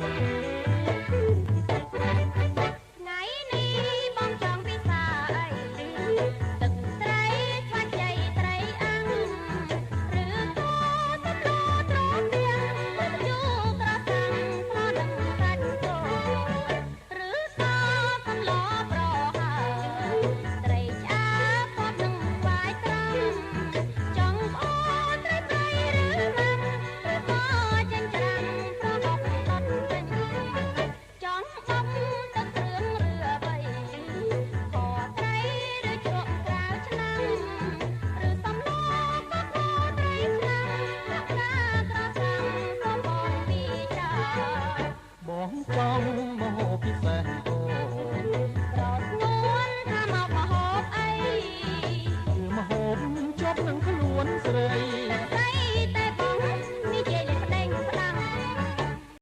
ថ្ងៃនេះបងចង់ពិសាអី ទឹកត្រីស្វាជ័យ ត្រីអាំង ឬក៏សំឡត្រពាំង មុខជូរក្រសាំង ស្លនឹងសាច់គោ ឬក៏សំឡប្រហើត្រីឆ្អើពប់នឹងស្វាយត្រង់ ចង់ផ្អូត្រីព្រៃឬម៉ាំ ឬក៏ចិញ្ច្រាំប្រហុកដុតវិញ ចង់បុកទឹកគ្រឿងឬអ្វី ខត្រីឬជ្រក់ក្រៅឆ្នាំ ឬសំឡកកត្រីឆ្នាំ ដាក់ផ្កាក្រសាំង សូមបងពីចា បងចង់មហូបពិសេសអូន ប្រស្ងួនថាមកមហូបអី គឺមហូបជាប់នឹងខ្លួនស្រី។